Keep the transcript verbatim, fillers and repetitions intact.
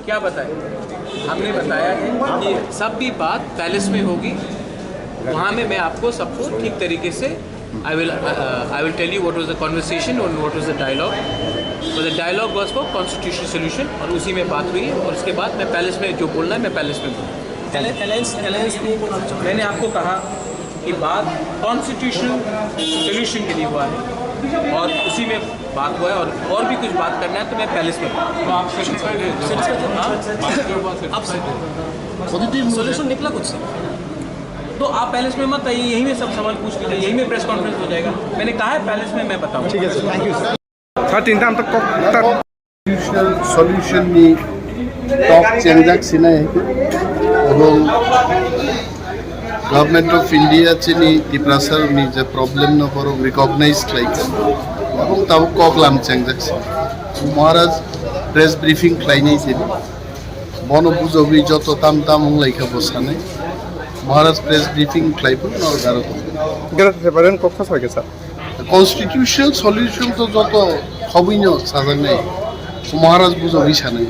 क्या बताया? हमने बताया है कि सब भी बात पैलेस में होगी। वहाँ में मैं आपको सबको ठीक तरीके से, I will, uh, I will tell you what was the conversation and what was the dialogue. So the dialogue was for constitutional solution, और उसी में बात हुई है। और उसके बाद मैं पैलेस में जो बोलना है, मैं पैलेस में बोलूँ। अलायंस, अलायंस को मैंने आपको कहा कि बात कॉन्स्टिट्यूशनल सॉल्यूशन के लिए हुआ है, और उसी में बात हुआ है। और, और भी कुछ बात करना है तो मैं पैलेस में, तो आप सेटिस्फाइड है? सेटिस्फाइड है, हाँ। बात के बाद सेटिस्फाइड है? सॉल्यूशन निकला कुछ, सर? तो आप पैलेस में मत आइए, यहीं में सब सवाल पूछ लीजिए, यहीं में प्रेस कॉन्फ्रेंस हो जाएगा। मैंने कहा है पैलेस में मैं बताऊँ। ठीक है sir, thank you sir. Sir, tinta ang tak kok tak. Constitutional solution ni talk chengjak sinai, ebong Government of India chini Tiprasa ni je problem no borok recognize khlai kha, ebong tabuk kok lam chengjak si. Maharaj press briefing khlainai chini, bono bujogwi joto tam tam wng lai kha bo sanai. Maharaj press briefing khlai phuru no garo. Gero se baren kok thas bai kha sir. Constitutional solution to joto khobwino sajaknai. Maharaj bujogwi sanai.